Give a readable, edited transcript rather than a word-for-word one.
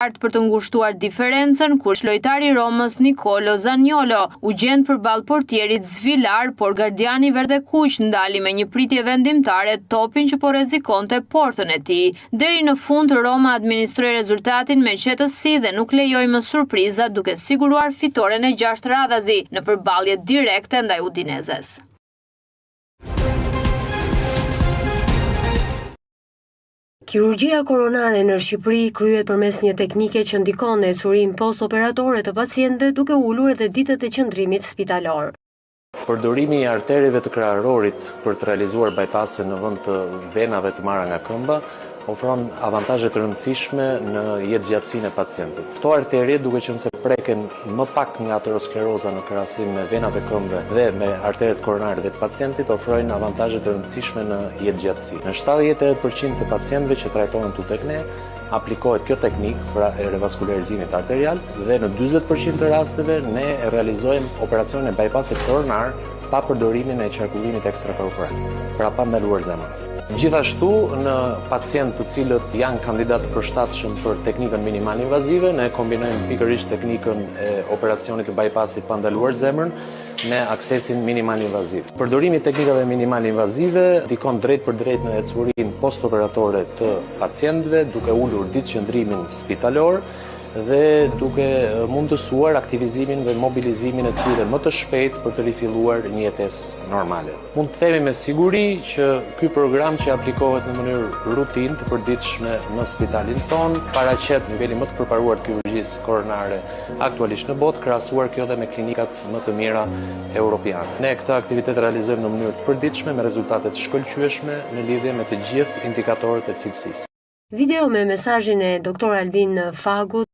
qartë për të ngushtuar diferencën kur lojtari i Romës Nicolo Zaniolo u gjend përballë portierit Svilar, por gardiani verdhekuq ndali me një pritje vendimtare topin që po rrezikonte portën e tij. Deri në fund Roma administroi rezultatin me qetësi dhe nuk lejoi më surpriza duke siguruar fitoren e gjashtë radhazi në përballje direkte ndaj Udinezes. Kirurgjia koronare në Shqipëri kryhet përmes një teknike që ndikon në ecurinë post-operatore të pacientëve duke ulur edhe ditët e qëndrimit spitalor. Përdorimi i arterieve të kraharorit për të realizuar bypassin në vend të venave të marra nga këmba ofron avantazhe të rëndësishme në jetëgjatësinë e pacientit. Këto arterie, duke qenë se preken më pak nga ateroskleroza në krahasim me venat e këmbëve dhe me arteriet koronare të pacientit, ofrojnë avantazhe të rëndësishme në jetëgjatësi. Në 78 për qind të pacientëve që trajtohen këtu tek ne, aplikohet kjo teknikë, pra e revaskularizimit arterial dhe në 40 për qind të rasteve ne realizojmë operacionin e bypassit koronar pa përdorimin e qarkullimit ekstrakorporal, pra pa ndaluar zemrën. Gjithashtu, në pacientë të cilët janë kandidatë të përshtatshëm për teknikën minimal invazive, ne kombinojmë pikërisht teknikën e operacionit të bypassit pa ndaluar zemrën me aksesin minimal invaziv. Përdorimi i teknikave minimal invazive ndikon drejtpërdrejt në ecurinë postoperatore të pacientëve, duke ulur ditëqëndrimin spitalor dhe duke mundësuar aktivizimin dhe mobilizimin e tyre më të shpejtë për të rifilluar një jetesë normale. Mund të themi me siguri që ky program që aplikohet në mënyrë rutinë të përditshme në spitalin tonë paraqet nivelin më të përparuar të kirurgjisë koronare aktualisht në botë, krahasuar kjo dhe me klinikat më të mira europiane. Ne këtë aktivitet realizojmë në mënyrë të përditshme me rezultate të shkëlqyeshme në lidhje me të gjithë indikatorët e cilësisë. Video me mesazhin e Doktor Albin Fagut.